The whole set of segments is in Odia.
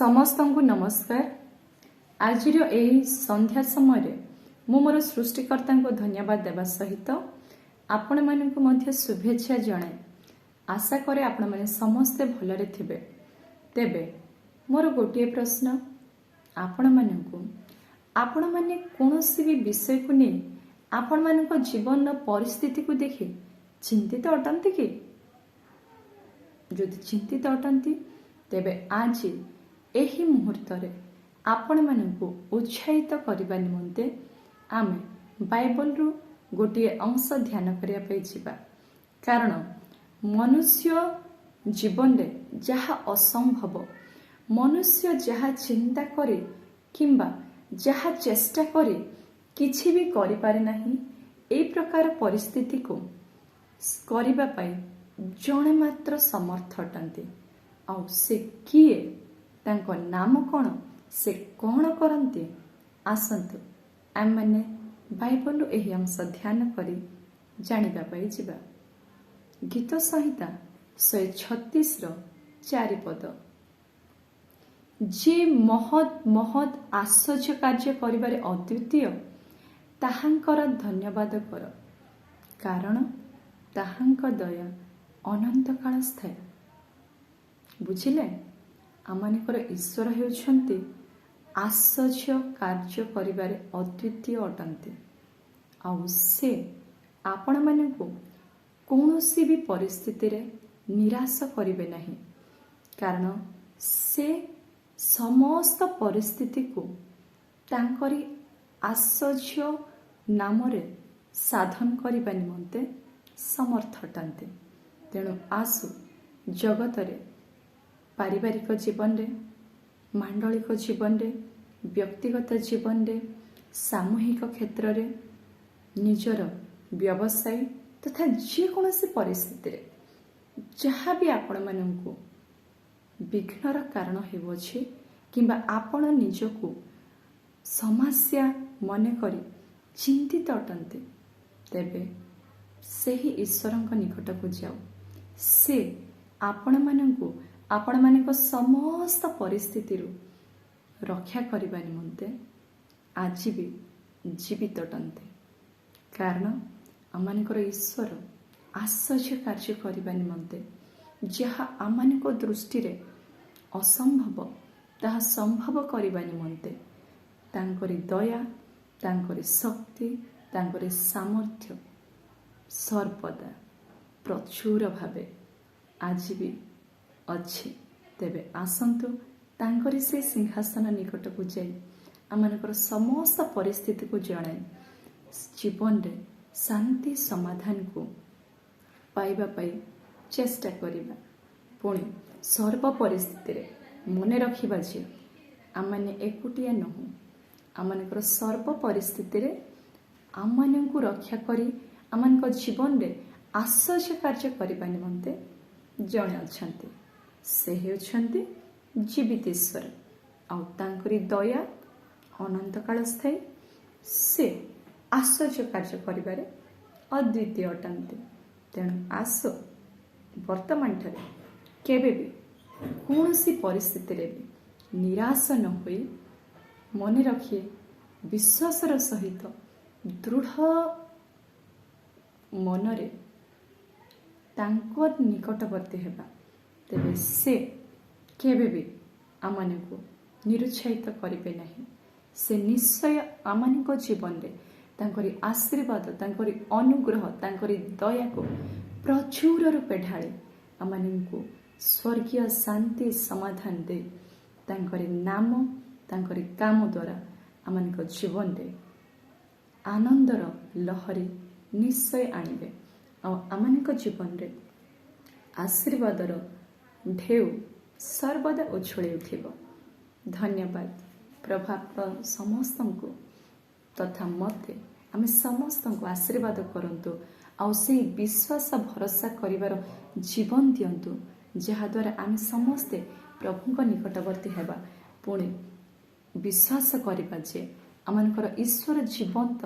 ସମସ୍ତଙ୍କୁ ନମସ୍କାର। ଆଜିର ଏହି ସନ୍ଧ୍ୟା ସମୟରେ ମୁଁ ମୋର ସୃଷ୍ଟିକର୍ତ୍ତାଙ୍କୁ ଧନ୍ୟବାଦ ଦେବା ସହିତ ଆପଣମାନଙ୍କୁ ମଧ୍ୟ ଶୁଭେଚ୍ଛା ଜଣାଏ। ଆଶା କରେ ଆପଣମାନେ ସମସ୍ତେ ଭଲରେ ଥିବେ। ତେବେ ମୋର ଗୋଟିଏ ପ୍ରଶ୍ନ ଆପଣମାନଙ୍କୁ, ଆପଣମାନେ କୌଣସି ବି ବିଷୟକୁ ନେଇ ଆପଣମାନଙ୍କ ଜୀବନର ପରିସ୍ଥିତିକୁ ଦେଖି ଚିନ୍ତିତ ଅଟନ୍ତି କି? ଯଦି ଚିନ୍ତିତ ଅଟନ୍ତି, ତେବେ ଆଜି ଏହି ମୁହୂର୍ତ୍ତରେ ଆପଣମାନଙ୍କୁ ଉତ୍ସାହିତ କରିବା ନିମନ୍ତେ ଆମେ ବାଇବଲରୁ ଗୋଟିଏ ଅଂଶ ଧ୍ୟାନ କରିବା ପାଇଁ ଯିବା। କାରଣ ମନୁଷ୍ୟ ଜୀବନରେ ଯାହା ଅସମ୍ଭବ, ମନୁଷ୍ୟ ଯାହା ଚିନ୍ତା କରି କିମ୍ବା ଯାହା ଚେଷ୍ଟା କରି କିଛି ବି କରିପାରେ ନାହିଁ, ଏହି ପ୍ରକାର ପରିସ୍ଥିତିକୁ କରିବା ପାଇଁ ଜଣେ ମାତ୍ର ସମର୍ଥ ଅଟନ୍ତି। ଆଉ ସେ କିଏ, ତାଙ୍କ ନାମ କ'ଣ, ସେ କ'ଣ କରନ୍ତି? ଆସନ୍ତୁ ଆମେମାନେ ବାଇବଲରୁ ଏହି ଅଂଶ ଧ୍ୟାନ କରି ଜାଣିବା ପାଇଁ ଯିବା। ଗୀତ ସଂହିତା 136ର 4 ପଦ। ଯିଏ ମହତ୍ ମହତ୍ ଆଶ୍ଚର୍ଯ୍ୟ କାର୍ଯ୍ୟ କରିବାରେ ଅଦ୍ୱିତୀୟ, ତାହାଙ୍କର ଧନ୍ୟବାଦ କର, କାରଣ ତାହାଙ୍କ ଦୟା ଅନନ୍ତକାଳ ସ୍ଥାୟୀ। ବୁଝିଲେ, ଆମମାନଙ୍କର ଈଶ୍ୱର ହେଉଛନ୍ତି ଆଶ୍ଚର୍ଯ୍ୟ କାର୍ଯ୍ୟ କରିବାରେ ଅଦ୍ୱିତୀୟ ଅଟନ୍ତି। ଆଉ ସେ ଆପଣମାନଙ୍କୁ କୌଣସି ବି ପରିସ୍ଥିତିରେ ନିରାଶ କରିବେ ନାହିଁ, କାରଣ ସେ ସମସ୍ତ ପରିସ୍ଥିତିକୁ ତାଙ୍କରି ଆଶ୍ଚର୍ଯ୍ୟ ନାମରେ ସାଧନ କରିବା ନିମନ୍ତେ ସମର୍ଥ ଅଟନ୍ତି। ତେଣୁ ଆସୁ, ଜଗତରେ ପାରିବାରିକ ଜୀବନରେ, ମାଣ୍ଡଳିକ ଜୀବନରେ, ବ୍ୟକ୍ତିଗତ ଜୀବନରେ, ସାମୂହିକ କ୍ଷେତ୍ରରେ, ନିଜର ବ୍ୟବସାୟ ତଥା ଯେକୌଣସି ପରିସ୍ଥିତିରେ ଯାହା ବି ଆପଣମାନଙ୍କୁ ବିଘ୍ନର କାରଣ ହେଉଅଛି କିମ୍ବା ଆପଣ ନିଜକୁ ସମସ୍ୟା ମନେକରି ଚିନ୍ତିତ ଅଟନ୍ତି, ତେବେ ସେହି ଈଶ୍ୱରଙ୍କ ନିକଟକୁ ଯାଉ। ସେ ଆପଣମାନଙ୍କୁ ଆପଣମାନଙ୍କ ସମସ୍ତ ପରିସ୍ଥିତିରୁ ରକ୍ଷା କରିବା ନିମନ୍ତେ ଆଜି ବି ଜୀବିତ ଅଟନ୍ତି। କାରଣ ଆମମାନଙ୍କର ଈଶ୍ୱର ଆଶ୍ଚର୍ଯ୍ୟ କାର୍ଯ୍ୟ କରିବା ନିମନ୍ତେ ଯାହା ଆମମାନଙ୍କ ଦୃଷ୍ଟିରେ ଅସମ୍ଭବ, ତାହା ସମ୍ଭବ କରିବା ନିମନ୍ତେ ତାଙ୍କରି ଦୟା, ତାଙ୍କରି ଶକ୍ତି, ତାଙ୍କରି ସାମର୍ଥ୍ୟ ସର୍ବଦା ପ୍ରଚୁର ଭାବେ ଆଜି ବି ଅଛି। ତେବେ ଆସନ୍ତୁ, ତାଙ୍କରି ସେ ସିଂହାସନ ନିକଟକୁ ଯାଇ ଆମମାନଙ୍କର ସମସ୍ତ ପରିସ୍ଥିତିକୁ ଜଣାଇ ଜୀବନରେ ଶାନ୍ତି ସମାଧାନକୁ ପାଇବା ପାଇଁ ଚେଷ୍ଟା କରିବା। ପୁଣି ସର୍ବ ପରିସ୍ଥିତିରେ ମନେ ରଖିବା ଯେ ଆମମାନେ ଏକୁଟିଆ ନୁହଁ। ଆମମାନଙ୍କର ସର୍ବ ପରିସ୍ଥିତିରେ ଆମମାନଙ୍କୁ ରକ୍ଷା କରି ଆମମାନଙ୍କ ଜୀବନରେ ଆଶ୍ଚର୍ଯ୍ୟ କାର୍ଯ୍ୟ କରିବା ନିମନ୍ତେ ଜଣେ ଅଛନ୍ତି। ସେ ହେଉଛନ୍ତି ଜୀବିତ ଈଶ୍ୱର ଆଉ ତାଙ୍କରି ଦୟା ଅନନ୍ତକାଳ ସ୍ଥାୟୀ। ସେ ଆଶ୍ଚର୍ଯ୍ୟ କାର୍ଯ୍ୟ କରିବାରେ ଅଦ୍ୱିତୀୟ ଅଟନ୍ତି। ତେଣୁ ଆସ, ବର୍ତ୍ତମାନଠାରେ କେବେ ବି କୌଣସି ପରିସ୍ଥିତିରେ ବି ନିରାଶ ନ ହୋଇ ମନେ ରଖି ବିଶ୍ୱାସର ସହିତ ଦୃଢ଼ ମନରେ ତାଙ୍କ ନିକଟବର୍ତ୍ତୀ ହେବା। ତେବେ ସେ କେବେ ବି ଆମମାନଙ୍କୁ ନିରୁତ୍ସାହିତ କରିବେ ନାହିଁ। ସେ ନିଶ୍ଚୟ ଆମମାନଙ୍କ ଜୀବନରେ ତାଙ୍କରି ଆଶୀର୍ବାଦ, ତାଙ୍କରି ଅନୁଗ୍ରହ, ତାଙ୍କରି ଦୟାକୁ ପ୍ରଚୁର ରୂପେ ଢାଳି ଆମମାନଙ୍କୁ ସ୍ୱର୍ଗୀୟ ଶାନ୍ତି ସମାଧାନ ଦେଇ ତାଙ୍କରି ନାମ, ତାଙ୍କରି କାମ ଦ୍ୱାରା ଆମମାନଙ୍କ ଜୀବନରେ ଆନନ୍ଦର ଲହରୀ ନିଶ୍ଚୟ ଆଣିବେ ଆଉ ଆମମାନଙ୍କ ଜୀବନରେ ଆଶୀର୍ବାଦର ଢେଉ ସର୍ବଦା ଉଛୁଳି ଉଠିବ। ଧନ୍ୟବାଦ। ପ୍ରଭୁ ଆପଣ ସମସ୍ତଙ୍କୁ ତଥା ମୋତେ, ଆମେ ସମସ୍ତଙ୍କୁ ଆଶୀର୍ବାଦ କରନ୍ତୁ ଆଉ ସେଇ ବିଶ୍ୱାସ ଭରସା କରିବାର ଜୀବନ ଦିଅନ୍ତୁ, ଯାହାଦ୍ୱାରା ଆମେ ସମସ୍ତେ ପ୍ରଭୁଙ୍କ ନିକଟବର୍ତ୍ତୀ ହେବା, ପୁଣି ବିଶ୍ୱାସ କରିବା ଯେ ଆମମାନଙ୍କର ଈଶ୍ୱର ଜୀବନ୍ତ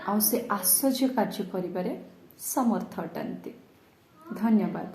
ଆଉ ସେ ଆଶ୍ଚର୍ଯ୍ୟ କାର୍ଯ୍ୟ କରିବାରେ ସମର୍ଥ ଅଟନ୍ତି। ଧନ୍ୟବାଦ।